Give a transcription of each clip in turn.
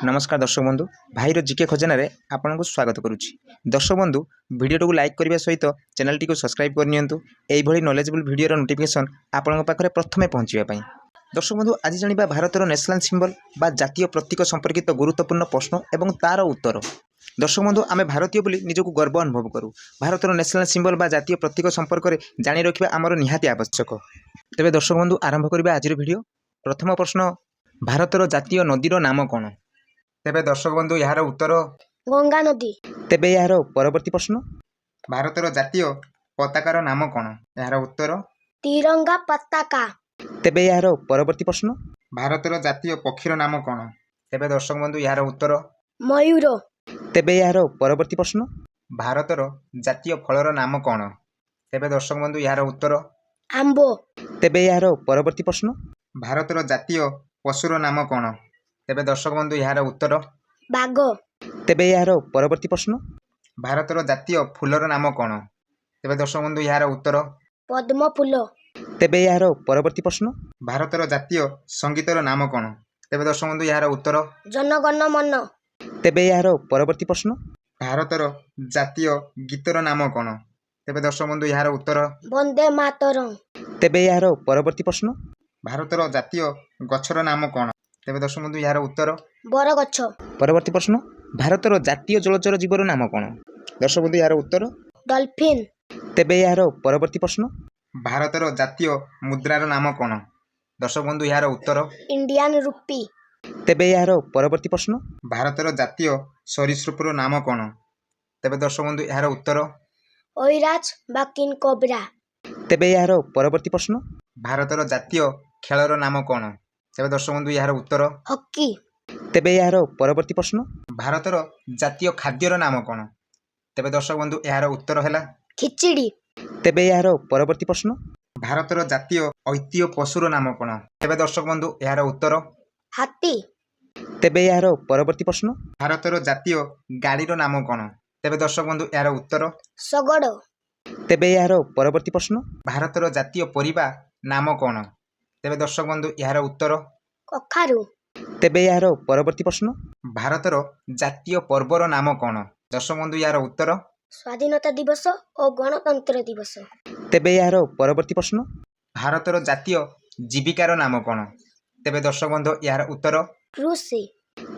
ନମସ୍କାର ଦର୍ଶକ ବନ୍ଧୁ, ଭାଇର ଜିକେ ଖଜାନାରେ ଆପଣଙ୍କୁ ସ୍ୱାଗତ କରୁଛି। ଦର୍ଶକ ବନ୍ଧୁ, ଭିଡ଼ିଓଟିକୁ ଲାଇକ୍ କରିବା ସହିତ ଚ୍ୟାନେଲଟିକୁ ସବସ୍କ୍ରାଇବ୍ କରିନିଅନ୍ତୁ, ଏଇଭଳି ନଲେଜେବଲ୍ ଭିଡ଼ିଓର ନୋଟିଫିକେସନ୍ ଆପଣଙ୍କ ପାଖରେ ପ୍ରଥମେ ପହଞ୍ଚିବା ପାଇଁ। ଦର୍ଶକ ବନ୍ଧୁ, ଆଜି ଜାଣିବା ଭାରତର ନ୍ୟାସନାଲ୍ ସିମ୍ବଲ ବା ଜାତୀୟ ପ୍ରତୀକ ସମ୍ପର୍କିତ ଗୁରୁତ୍ୱପୂର୍ଣ୍ଣ ପ୍ରଶ୍ନ ଏବଂ ତା'ର ଉତ୍ତର। ଦର୍ଶକ ବନ୍ଧୁ, ଆମେ ଭାରତୀୟ ବୋଲି ନିଜକୁ ଗର୍ବ ଅନୁଭବ କରୁ। ଭାରତର ନ୍ୟାସନାଲ୍ ସିମ୍ବଲ ବା ଜାତୀୟ ପ୍ରତୀକ ସମ୍ପର୍କରେ ଜାଣି ରଖିବା ଆମର ନିହାତି ଆବଶ୍ୟକ। ତେବେ ଦର୍ଶକ ବନ୍ଧୁ, ଆରମ୍ଭ କରିବା ଆଜିର ଭିଡ଼ିଓ। ପ୍ରଥମ ପ୍ରଶ୍ନ, ଭାରତର ଜାତୀୟ ନଦୀର ନାମ କ'ଣ? ତେବେ ଦର୍ଶକ ବନ୍ଧୁ, ଏହାର ଉତ୍ତର ଗଙ୍ଗା ନଦୀ। ତେବେ ଏହାର ପରବର୍ତ୍ତୀ ପ୍ରଶ୍ନ, ଭାରତର ଜାତୀୟ ପତାକାର ନାମ କ'ଣ? ଏହାର ଉତ୍ତର ତିରଙ୍ଗା ପତାକା। ତେବେ ଏହାର ପରବର୍ତ୍ତୀ ପ୍ରଶ୍ନ, ଭାରତର ଜାତୀୟ ପକ୍ଷୀର ନାମ କ'ଣ? ତେବେ ଦର୍ଶକ ବନ୍ଧୁ, ଏହାର ଉତ୍ତର ମୟୂର। ତେବେ ଏହାର ପରବର୍ତ୍ତୀ ପ୍ରଶ୍ନ, ଭାରତର ଜାତୀୟ ଫଳର ନାମ କ'ଣ? ତେବେ ଦର୍ଶକ ବନ୍ଧୁ, ଏହାର ଉତ୍ତର ଆମ୍ବ। ତେବେ ଏହାର ପରବର୍ତ୍ତୀ ପ୍ରଶ୍ନ, ଭାରତର ଜାତୀୟ ପଶୁର ନାମ କ'ଣ? ତେବେ ଦର୍ଶକ ବନ୍ଧୁ, ଏହାର ଉତ୍ତର ବାଘ। ତେବେ ଏହାର ପରବର୍ତ୍ତୀ ପ୍ରଶ୍ନ, ଭାରତର ଜାତୀୟ ଫୁଲର ନାମ କ'ଣ? ତେବେ ଦର୍ଶକ ବନ୍ଧୁ, ଏହାର ଉତ୍ତର ପଦ୍ମ ଫୁଲ। ତେବେ ଏହାର ପରବର୍ତ୍ତୀ ପ୍ରଶ୍ନ, ଭାରତର ଜାତୀୟ ସଙ୍ଗୀତର ନାମ କ'ଣ? ତେବେ ଦର୍ଶକ ବନ୍ଧୁ, ଏହାର ଉତ୍ତର ଜନଗଣ ମନ। ତେବେ ଏହାର ପରବର୍ତ୍ତୀ ପ୍ରଶ୍ନ, ଭାରତର ଜାତୀୟ ଗୀତର ନାମ କ'ଣ? ତେବେ ଦର୍ଶକ ବନ୍ଧୁ, ଏହାର ଉତ୍ତର ବନ୍ଦେ ମାତରଂ। ତେବେ ଏହାର ପରବର୍ତ୍ତୀ ପ୍ରଶ୍ନ, ଭାରତର ଜାତୀୟ ଗଛର ନାମ କ'ଣ? ତେବେ ଦର୍ଶକ ବନ୍ଧୁ, ଏହାର ଉତ୍ତର ବରଗଛ। ପରବର୍ତ୍ତୀ ପ୍ରଶ୍ନ, ଭାରତର ଜାତୀୟ ଜଳଚର ଜୀବର ନାମ କ'ଣ? ଦର୍ଶକ ବନ୍ଧୁ, ଏହାର ଉତ୍ତର ଡଲଫିନ୍। ତେବେ ଏହାର ପରବର୍ତ୍ତୀ ପ୍ରଶ୍ନ, ଭାରତର ଜାତୀୟ ମୁଦ୍ରାର ନାମ କ'ଣ? ଦର୍ଶକ ବନ୍ଧୁ, ଏହାର ଉତ୍ତର ଇଣ୍ଡିଆନ୍ ରୁପି। ତେବେ ଏହାର ପରବର୍ତ୍ତୀ ପ୍ରଶ୍ନ, ଭାରତର ଜାତୀୟ ସରୀସୃପର ନାମ କ'ଣ? ତେବେ ଦର୍ଶକ ବନ୍ଧୁ, ଏହାର ଉତ୍ତର ଅହିରାଜ ବା କିଙ୍ଗ କୋବ୍ରା। ତେବେ ଏହାର ପରବର୍ତ୍ତୀ ପ୍ରଶ୍ନ, ଭାରତର ଜାତୀୟ ଖେଳର ନାମ କ'ଣ? ତେବେ ଦର୍ଶକ ବନ୍ଧୁ, ଏହାର ଉତ୍ତର ହକି। ତେବେ ଏହାର ପରବର୍ତ୍ତୀ ପ୍ରଶ୍ନ, ଭାରତର ଜାତୀୟ ଖାଦ୍ୟର ନାମ କ'ଣ? ତେବେ ଦର୍ଶକ ବନ୍ଧୁ, ଏହାର ଉତ୍ତର ହେଲା ଖିଚିଡ଼ି। ତେବେ ଏହାର ପରବର୍ତ୍ତୀ ପ୍ରଶ୍ନ, ଭାରତର ଜାତୀୟ ଐତିହ୍ୟ ପଶୁର ନାମ କ'ଣ? ତେବେ ଦର୍ଶକ ବନ୍ଧୁ, ଏହାର ଉତ୍ତର ହାତୀ। ତେବେ ଏହାର ପରବର୍ତ୍ତୀ ପ୍ରଶ୍ନ, ଭାରତର ଜାତୀୟ ଗାଡ଼ିର ନାମ କ'ଣ? ତେବେ ଦର୍ଶକ ବନ୍ଧୁ, ଏହାର ଉତ୍ତର ଶଗଡ଼। ତେବେ ଏହାର ପରବର୍ତ୍ତୀ ପ୍ରଶ୍ନ, ଭାରତର ଜାତୀୟ ପରିବା ନାମ କ'ଣ? ତେବେ ଦର୍ଶକ ବନ୍ଧୁ, ଏହାର ଉତ୍ତର କଖାରୁ। ତେବେ ଏହାର ପରବର୍ତ୍ତୀ ପ୍ରଶ୍ନ, ଭାରତର ଜାତୀୟ ପର୍ବର ନାମ କ'ଣ? ଦର୍ଶକ ବନ୍ଧୁ, ଏହାର ଉତ୍ତର ସ୍ୱାଧୀନତା ଦିବସ ଓ ଗଣତନ୍ତ୍ର ଦିବସ। ତେବେ ଏହାର ପରବର୍ତ୍ତୀ ପ୍ରଶ୍ନ, ଭାରତର ଜାତୀୟ ଜୀବିକାର ନାମ କ'ଣ? ତେବେ ଦର୍ଶକ ବନ୍ଧୁ, ଏହାର ଉତ୍ତର କୃଷି।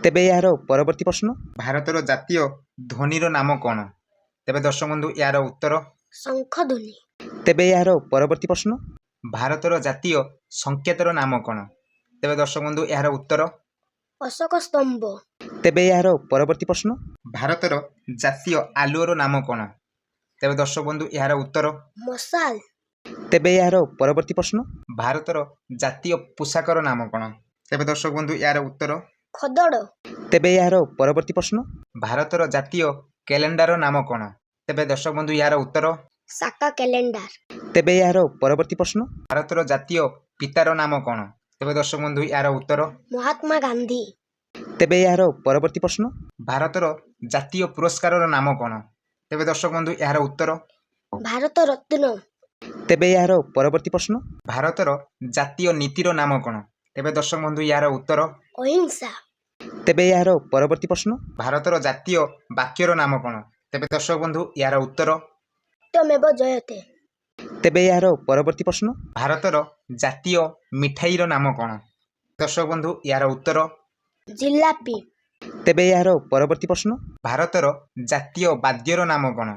ତେବେ ଏହାର ପରବର୍ତ୍ତୀ ପ୍ରଶ୍ନ, ଭାରତର ଜାତୀୟ ଧ୍ୱନିର ନାମ କ'ଣ? ତେବେ ଦର୍ଶକ ବନ୍ଧୁ, ଏହାର ଉତ୍ତର ଶଙ୍ଖ ଧ୍ୱନି। ତେବେ ଏହାର ପରବର୍ତ୍ତୀ ପ୍ରଶ୍ନ, ଭାରତର ଜାତୀୟ ସଂକେତର ନାମ କ'ଣ? ତେବେ ଦର୍ଶକ ବନ୍ଧୁ, ଏହାର ଉତ୍ତର ଅଶୋକ ସ୍ତମ୍ଭ। ତେବେ ଏହାର ପରବର୍ତ୍ତୀ ପ୍ରଶ୍ନ, ଭାରତର ଜାତୀୟ ଆଲୁଅର ନାମ କ'ଣ? ତେବେ ଦର୍ଶକ ବନ୍ଧୁ, ଏହାର ଉତ୍ତର ମଶାଲ। ତେବେ ଏହାର ପରବର୍ତ୍ତୀ ପ୍ରଶ୍ନ, ଭାରତର ଜାତୀୟ ପୋଷାକର ନାମ କ'ଣ? ତେବେ ଦର୍ଶକ ବନ୍ଧୁ, ଏହାର ଉତ୍ତର ଖଦଡ଼। ତେବେ ଏହାର ପରବର୍ତ୍ତୀ ପ୍ରଶ୍ନ, ଭାରତର ଜାତୀୟ କ୍ୟାଲେଣ୍ଡର ନାମ କ'ଣ? ତେବେ ଦର୍ଶକ ବନ୍ଧୁ, ଏହାର ଉତ୍ତର ସାକା କ୍ୟାଲେଣ୍ଡର। ତେବେ ଏହାର ପରବର୍ତ୍ତୀ ପ୍ରଶ୍ନ, ଭାରତର ଜାତୀୟ ପିତାର ନାମ କ'ଣ? ତେବେ ଦର୍ଶକ ବନ୍ଧୁ, ଏହାର ଉତ୍ତର ମହାତ୍ମା ଗାନ୍ଧୀ। ତେବେ ଏହାର ପରବର୍ତ୍ତୀ ପ୍ରଶ୍ନ, ଭାରତର ଜାତୀୟ ପୁରସ୍କାରର ନାମ କ'ଣ? ତେବେ ଦର୍ଶକ ବନ୍ଧୁ, ଏହାର ଉତ୍ତର ଭାରତ ରତ୍ନ। ତେବେ ଏହାର ପରବର୍ତ୍ତୀ ପ୍ରଶ୍ନ, ଭାରତର ଜାତୀୟ ନୀତିର ନାମ କ'ଣ? ତେବେ ଦର୍ଶକ ବନ୍ଧୁ, ଏହାର ଉତ୍ତର ଅହିଂସା। ତେବେ ଏହାର ପରବର୍ତ୍ତୀ ପ୍ରଶ୍ନ, ଭାରତର ଜାତୀୟ ବାକ୍ୟର ନାମ କ'ଣ? ତେବେ ଦର୍ଶକ ବନ୍ଧୁ, ଏହାର ଉତ୍ତର ସତ୍ୟମେବ ଜୟତେ। ତେବେ ଏହାର ପରବର୍ତ୍ତୀ ପ୍ରଶ୍ନ, ଭାରତର ଜାତୀୟ ମିଠାଇର ନାମ କ'ଣ? ଦର୍ଶକ ବନ୍ଧୁ, ଏହାର ଉତ୍ତର ଜିଲାପି। ତେବେ ଏହାର ପରବର୍ତ୍ତୀ ପ୍ରଶ୍ନ, ଭାରତର ଜାତୀୟ ବାଦ୍ୟର ନାମ କ'ଣ?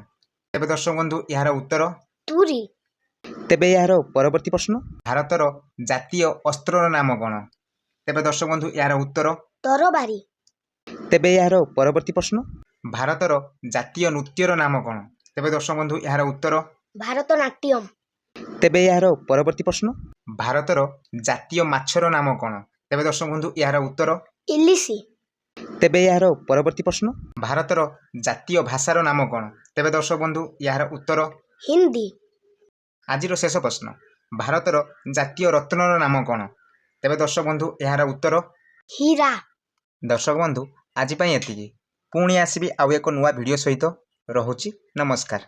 ତେବେ ଦର୍ଶକ ବନ୍ଧୁ, ଏହାର ଉତ୍ତର ତୁରୀ। ତେବେ ଏହାର ପରବର୍ତ୍ତୀ ପ୍ରଶ୍ନ, ଭାରତର ଜାତୀୟ ଅସ୍ତ୍ରର ନାମ କ'ଣ? ତେବେ ଦର୍ଶକ ବନ୍ଧୁ, ଏହାର ଉତ୍ତର ତରବାରୀ। ତେବେ ଏହାର ପରବର୍ତ୍ତୀ ପ୍ରଶ୍ନ, ଭାରତର ଜାତୀୟ ନୃତ୍ୟର ନାମ କ'ଣ? ତେବେ ଦର୍ଶକ ବନ୍ଧୁ, ଏହାର ଉତ୍ତର ଭାରତନାଟ୍ୟମ। ତେବେ ଏହାର ପରବର୍ତ୍ତୀ ପ୍ରଶ୍ନ, ଭାରତର ଜାତୀୟ ମାଛର ନାମ କ'ଣ? ତେବେ ଦର୍ଶକ ବନ୍ଧୁ, ଏହାର ଉତ୍ତର ଇଲିସି। ତେବେ ଏହାର ପରବର୍ତ୍ତୀ ପ୍ରଶ୍ନ, ଭାରତର ଜାତୀୟ ଭାଷାର ନାମ କ'ଣ? ତେବେ ଦର୍ଶକ ବନ୍ଧୁ, ଏହାର ଉତ୍ତର ହିନ୍ଦୀ। ଆଜିର ଶେଷ ପ୍ରଶ୍ନ, ଭାରତର ଜାତୀୟ ରତ୍ନର ନାମ କ'ଣ? ତେବେ ଦର୍ଶକ ବନ୍ଧୁ, ଏହାର ଉତ୍ତର ହୀରା। ଦର୍ଶକ ବନ୍ଧୁ, ଆଜି ପାଇଁ ଏତିକି। ପୁଣି ଆସିବି ଆଉ ଏକ ନୂଆ ଭିଡ଼ିଓ ସହିତ। ରହୁଛି, ନମସ୍କାର।